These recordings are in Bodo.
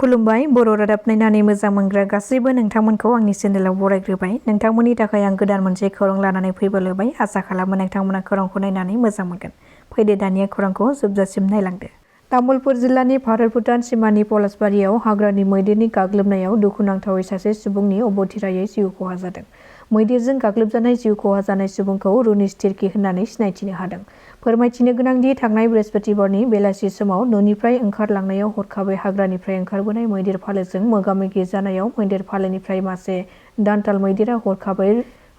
खुलुमबाय बर' रादाब नायनानै मोजां मोनग्रा गासैबो नोंथांमोनखौ आंनि चेनेलाव बरायग्रोबाय। नोंथांमोननि थाखाय आं गोदान मोनसे खौरां लानानै फैबोलायबाय। आसा खालामो नोंथांमोना खौरांखौ नायनानै मोजां मोनगोन। फैदो दानिया खौरांखौ जोबजासिम नायलांदो। तामुलपुर जिल्लानि भारत भुटान सिमानि पलासबारियाव हाग्रानि मैदेरनि गाग्लोबनायाव दुखुनांथावै सासे सुबुंनि अबथिरायै जिउ खहा जादों। मैदेरजों गाग्लोबजानाय जिउ खहा जानाय सुबुंखौ रुनिस तिर्की होननानै सिनायथिनो हादों। फोरमायथिनो गोनांदि थांनाय बृहस्पतिबारनि बेलासि समाव न'निफ्राय ओंखारलांनायाव हरखाबै हाग्रानिफ्राय ओंखारबोनाय मैदेर फालोजों मोगा-मोगि जानायाव मैदेर फालोनिफ्राय मासे दान्थाल मैदेरा हरखाबै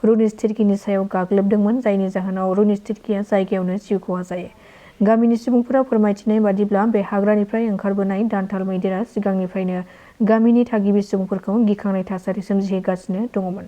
रुनिस तिर्कीनि सायाव गाग्लोबदोंमोन, जायनि जाहोनाव रुनिस तिर्कीया जायगायावनो जिउ खहा जायो। गामिनि सुबुंफोरा फोरमायथिनाय बादिब्ला बे हाग्रानिफ्राय ओंखारबोनाय दान्थाल मैदेरा सिगांनिफ्रायनो गामिनि थागिबि सुबुंफोरखौ गिखांनाय थासारि सोमजिहोगासिनो दङमोन।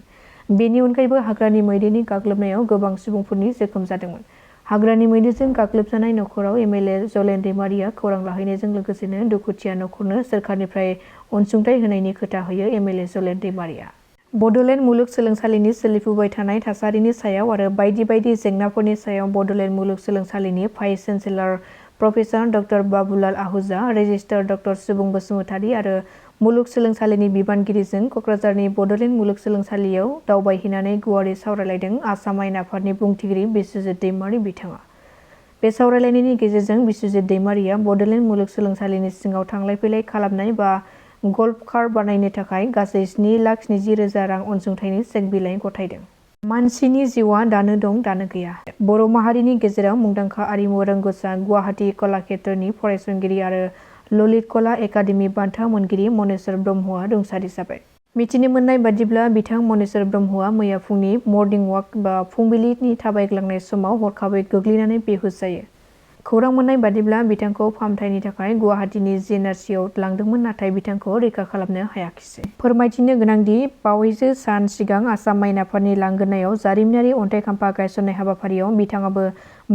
बेनि अनगायैबो हाग्रानि मैदेरनि गाग्लोबनायाव गोबां सुबुंफोरनि जोखोम जादोंमोन। हाग्रानि मैदेरजों गाग्लोबजानाय नखराव एमएलए जलेन दैमारिया खौरां लाहैनायजों लोगोसेनो दुखुथिया नखरनो सोरखारनिफ्राय अनसुंथाइ होनायनि खोथा होयो एमएलए जलेन दैमारिया। बडलेण्ड मुलुगसोलोंसालिनि सोलिफुबाय थानाय थासारिनि सायाव आरो बायदि बायदि जेंनाफोरनि सायाव बडलेण्ड मुलुगसोलोंसालिनि vice chancellor professor doctor Babulal Ahuja, registrar doctor सुबुं बसुमतारी आरो मुलुगसोलोंसालिनि बिबानगिरिजों कक्राझारनि बडलेण्ड मुलुगसोलोंसालियाव दावबायहैनानै गुवारै सावरायलायदों आसाम आयेन आफादनि बुंथिगिरि बिस्वजित दैमारि बिथाङा। बे सावरायलायनायनि गेजेरजों बिस्वजित दैमारिया बडलेण्ड मुलुगसोलोंसालिनि सिङाव थांलाय फैलाय खालामनाय बा गल्फ कार्ट बानायनो थाखाय गासै 7,20,000 रां अनसुंथाइनि चेक बिलाइ गथायदों। मानसिनि जिउआ दानो दं दानो गैया। बर' माहारिनि गेजेराव मुंदांखा आरिमु रोंग'सा गुवाहाटी कलाक्षेत्रनि फरायसंगिरि आरो ललित कला एकाडेमि बान्था मोनगिरि मनेस्वर ब्रह्मआ रुंसारि जाबाय। मिथिनो मोननाय बादिब्ला बिथां मनेस्वर ब्रह्मआ मैया फुंनि मर्निं वाक बा फुंबिलिनि थाबायग्लांनाय समाव हरखाबै गोग्लैनानै बेहुस जायो। खौरां मोननाय बादिब्ला बिथांखौ फाहामथायनि थाखाय गुवाहाटीनि जिएनआरसिआव लांदोंमोन, नाथाय बिथांखौ रैखा खालामनो हायाखिसै। फोरमायथिनो गोनांदि बावैसो सान सिगां आसाम आयेन आफादनि लांगोनायाव जारिमिनारि अन्थाइ खाम्फा गायसननाय हाबाफारियाव बिथाङाबो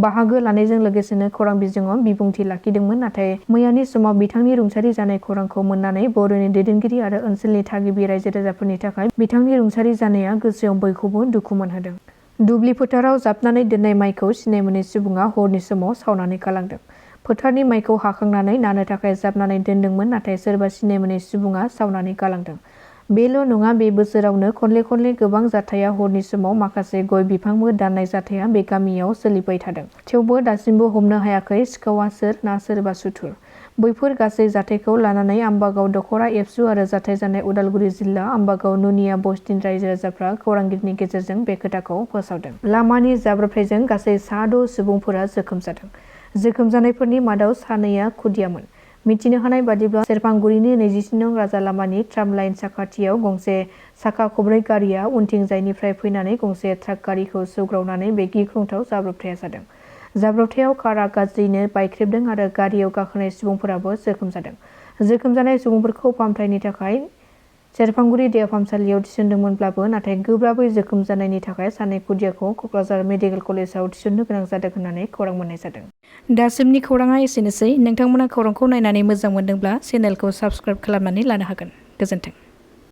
बाहागो लानायजों लोगोसेनो खौरां बिजोङाव बिबुंथि लाखिदोंमोन, नाथाय मैयानि समाव बिथांनि रुंसारि जानाय खौरांखौ मोननानै बर'नि दैदेनगिरि आरो ओनसोलनि थागिबि रायजो राजाफोरनि थाखाय बिथांनि रुंसारि जानाया गोसोआव बयखौबो दुखु मोनहोदों। दुब्लि फोथाराव जाबनानै दोननाय माइखौ सिनाय मोनै सुबुङा हरनि समाव सावनानै गालांदों। फोथारनि माइखौ हाखांनानै नानो थाखाय जाबनानै दोनदोंमोन, नाथाय सोरबा सिनाय मोनै सुबुङा सावनानै गालांदों। बेल' नङा, बे बोसोरावनो खनले गोबां जाथाया हरनि समाव माखासे गय बिफांबो दाननाय जाथाया बे गामियाव सोलिबाय थादों। थेवबो दासिमबो हमनो हायाखै सिखावा सोर ना सोरबा सुथुर। बैफोर गासै जाथायखौ लानानै आम्बागाव दख'रा एबसु आरो जाथाय जानाय उदालगुरि जिल्ला आम्बागाव नुनिया बस्तिनि रायजो राजाफ्रा खौरांगिरिनि गेजेरजों बे खोथाखौ फोसावदों। लामानि जाब्रबथायजों गासै 6 सुबुंफोरा जोखोम जादों। जोखोम जानायफोरनि मादाव 2 खुदियामोन। मिथिनो हानाय बादिब्ला सेरफांगुरिनि 23 नं राजा लामानि ट्राम लाइन साखाथियाव गंसे साखा खबब्रै गारिया उनथिंजायनिफ्राय फैनानै गंसे ट्राक गारिखौ सौग्रावनानै बे गिख्रंथाव जाब्रबथाया जादों। जाब्रबथायाव कारआ गाज्रियैनो बायख्रेबदों आरो गारियाव गाखोनाय सुबुंफोराबो जोखोम जादों। जोखोम जानाय सुबुंफोरखौ फाहामथायनि थाखाय सेरफांगुरि देहा फाहामसालियाव थिसनदोंमोनब्लाबो नाथाय गोब्राबै जोखोम जानायनि थाखाय 2 खुदियाखौ कक्राझार मेडिकेल कलेजाव थिसननो गोनां जादों होननानै खौरां मोननाय जादों। दासिमनि खौराङा एसेनोसै। नोंथांमोना खौरांखौ नायनानै मोजां मोनदोंब्ला चेनेलखौ साबस्क्राइब खालामनानै लानो हागोन। गोजोन्थों।